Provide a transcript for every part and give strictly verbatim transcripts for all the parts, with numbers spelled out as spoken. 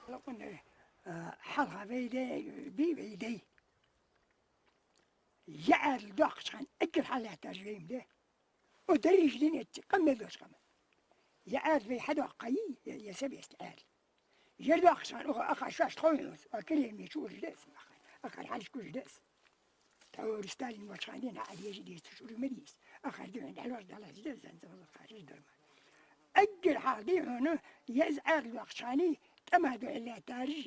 Лакхвенна, а, хьалха вай даьй, бий вай даьй. Ер Ӏаьдал доаккхача хана эггара хьаллаьттараш вай ма дий. О, дерригаш дийнахьа къамаьл долаш къам. Ер Ӏаьдал вай хьадоаккхай, е, е совет Ӏаьдал. Ер доаккхача хана, оха, аха шоаш тховнус, а, киреми чу уж дес, аха, аха хьалаш куж дес. Тхьовра Сталин волча хана дийнахьа Ӏадежа дийца, чура ма дийца. Ахар дийнахьа дӀалош далаш деза, занза вала харжа дарма. Эггара хьалха дийнахьа, ер Ӏаьдал доаккхача хана, тӀема духьал лаьттараш,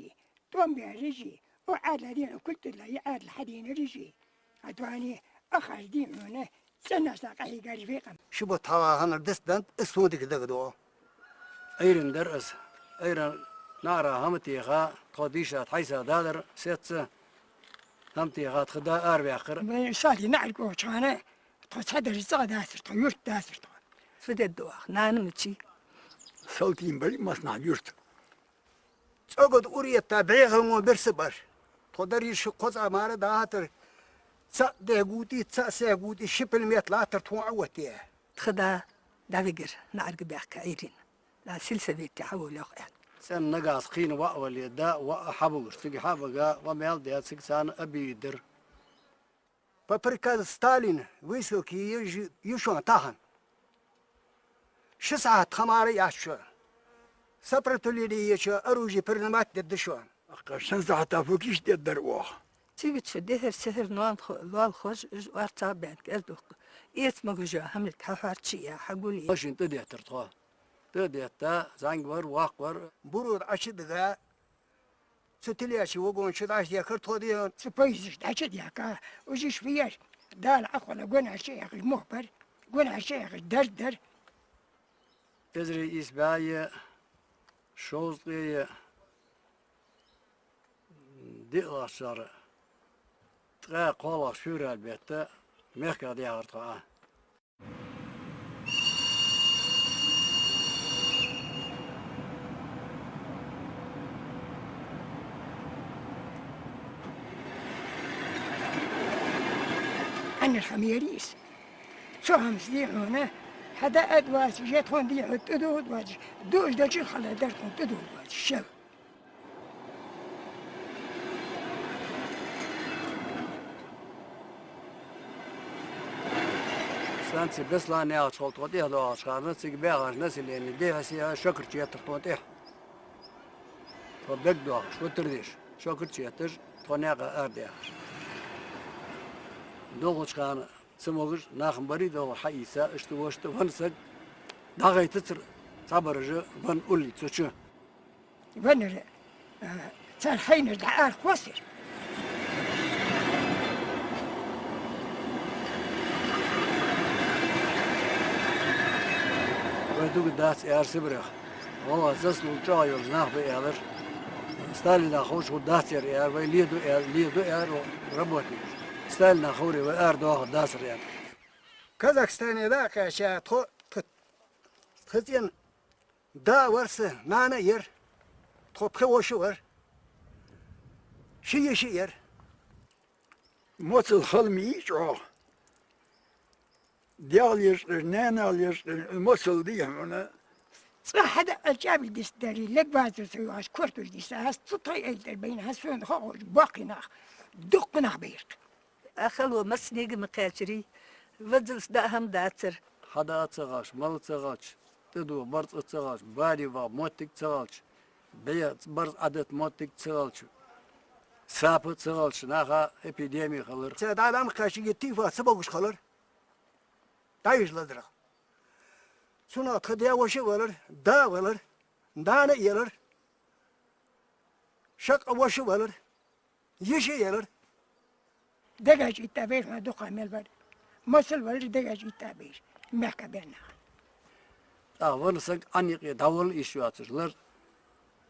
тӀом баьраш, о Ӏаьдала дийнахьа културала ер Ӏаьдал хьадийнараш. А тони ахар дийнахьа, цӀенна са къахьийгараш вай къам. Ши бутт хьалха хиннар диссадант, из сона дика дагадоагӀа. Ӏуйрийна дар аз. Ӏуйрийна наӀара хӀама теха, тхо дийша тхьайса далар сецца, хӀама теха тха да араваьккхар. Вай Салтий наӀарга ухача хана, тхо цхьадараш цӀагӀа дацар тхо, юрт дацар тхо. Цу де доах, нана мичай? Салтий бар массанахьа юрт. ЦӀогӀа да уретта бӀеха мо берса бар. Тхо дарриш кхо цӀа мара дахьатар. ЦаӀ дегӀ гуди, цаӀ сегӀ гуди, ши пулемет латтар тхона Ӏооттае. Тха да дӀавигар наӀарга баьхка Ӏуйрийна. Нана сельсовете хьавола йоах аьнна. ЦӀенна нагахьа кхийна ваӀ вале, да ваӀ хьабугаш. Цига хьабага, ва мел де, цига царна обида дар. По приказу Сталина высылка е-, е-, е шоана тахан. Ши сахьат тха мара яц шо. Сопротивлени еча оружие принимать дергда шоана. Аккха шин сахьата фу киш дергдар оаха? Цига чу дехар-сехар ноан хо-, лоал хож, уж орцагӀа баьнна кӀердухку. Эца могаш йола хӀамилг хьахьоарча я, хьагулъе. Машин тӀадеттар тхо. ТӀадетта, зӀамига вар, воккха вар. Буро Ӏочудига, цу тилеча вагон чу дӀачудехкар тхо дийхьа. Цу поездаш дӀачудехка, уж иш вияр. Дала Ӏохайна гонахьа чуяхаш мохк бар, гонахьа чуяхаш дард дар. Эзар ийс бӀаь шовзткъеи диълагӀча шера ткъаь кхоалагӀча февраль бетта мехках даьхар тхо Ӏа. Ӏаннар хьа ма ярий из. Цу хӀамаш дий хьона, хьада а доацаш, е тхона дий хьона тӀадувхаш доацаш, дуаш дачул хала дар тхона тӀадувхаш доацаш, шел. Станци Беслан яхача хана тхо тӀехьа доагӀача хана, цига баьхача населени дехьа-сехьа шо кара чу еттар тхона тӀехьа. Тхо бегдоахаш, футар деш, шо кара чу етташ, тхо наькъа арадаьхар. ДоагӀача хана ца могаш, нах-м барий доагӀар хьаийца, иштта-вешта венна саг дӀагӀайтацар, цхьабараш венна уллув цу чу. Веннар, а, цар хьайнар дӀа арахоссар. Вай дуга дац, аьлар Сибрех. ГӀалгӀай заслуга чӀоагӀа йолаш нах ба, аьлар. Сталина ховш хӀама дац ер, аьлар, вай ле ду, аьлар, ле ду, аьлар, работникаш. Сталина ховре вай арадоахаргдацар, аьлар. Казахстане дӀакхаьчача тхо, тха, тха цӀен да вар са, нана а яр. Тхо пхи воша вар. Ши йиша а яр. Моцал хала ма йий чӀоагӀа. Даьла лечкъар, наьна лечкъар, моцал дий хьона. ЦӀа хьада а чӀабиг дисдарий, легвазар со йоахаш, кортуш диса, хӀанз цу тхай айдар байна, хӀанз сона ховш боккхий нах, дуккха нах байракх. А хало массанега ма кхаьчарий, вазалца даа хӀама дацар. Хьада а ца гӀаш, мала ца гӀаш, тӀадувха барзкъа ца гӀаш, баре ваха моттиг ца гӀаш, бе барзкъа Ӏадат моттиг ца гӀаш, сапа ца гӀаш, наха эпидеми хилар. Цу дӀа дӀа ма кхаьчарий, тифа ца богаш хилар. ДӀаеш лазарах. Цунах тха даь-воша а валар, да а валар, нана а елар, шаккъа воша а валар, йиша а елар. Дегаш итта беш ма дукха мел бар. Масал валар дегаш итта беш. Мехка беннах. ТӀаккха венна саг Ӏан юкъе дӀавала йиш йоацаш лар.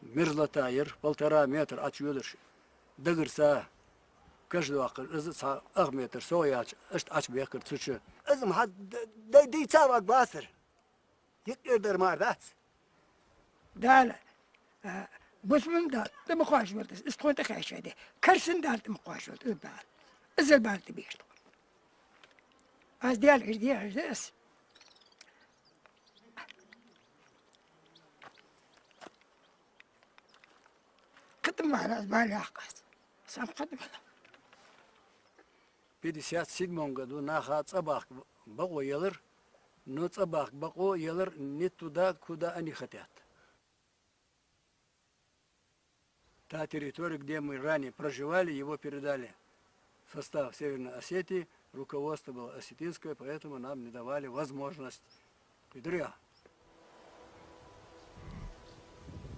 Мерзлота яр, полтора метр Ӏочуйоалаш. Дагарца каш доаккхар, из цхьа ах метр совъяьлча, иштта Ӏочубехкар цу чу. Из ма хьа д-, д-, дийца ваг бацар. Юкъера дар мара дац. Дала, а, бусалба Дала тӀа ма кхоачаш волда из, из тхона тӀакхаьча де. Керастий Дала тӀа ма кхоачаш волда из бала. Из бала тӀабехар тхо. Аз Даьлагара дехар да аз. Ма аз бала яхкъац. Сам кхы да мала. Пятьдесят седьмом году наха цӀабахка бакъо елар, но цӀабахка бакъо елар не туда, куда они хотят. Та территория, где мы ранее проживали, его передали в состав Северной Осетии, руководство было осетинское, поэтому нам не давали возможность. Кхы дар я.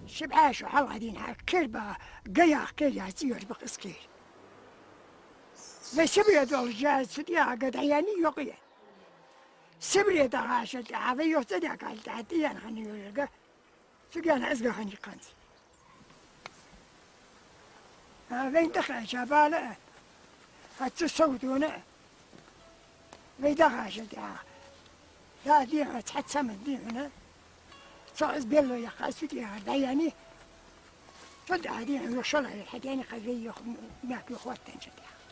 Ши бӀаь шу хьалха дийнахьа кербаха гаях кер яц, йош бакъ из кер. Вай Сибре долча жа цу тӀехьагӀа дӀаяьннай йокъе. Сибре дахачул тӀехьагӀа вай йоах цӀа дехкал тӀехьа тӀаяьнна хинна йолга. Цигана из гахани кханца. А, вайна тӀакхаьча бала а, хьа цу сов тона а, вай дахачул тӀехьагӀа. Да дийнахьа цхьа цаман дийнахьа. Цо из белло яьккха, цу тӀехьагӀа дӀаяьннай. Цул тӀехьагӀа дийнахьа шоллагӀа хьадаьннай кхы вай йоах мехка хоттанчул тӀехьагӀа.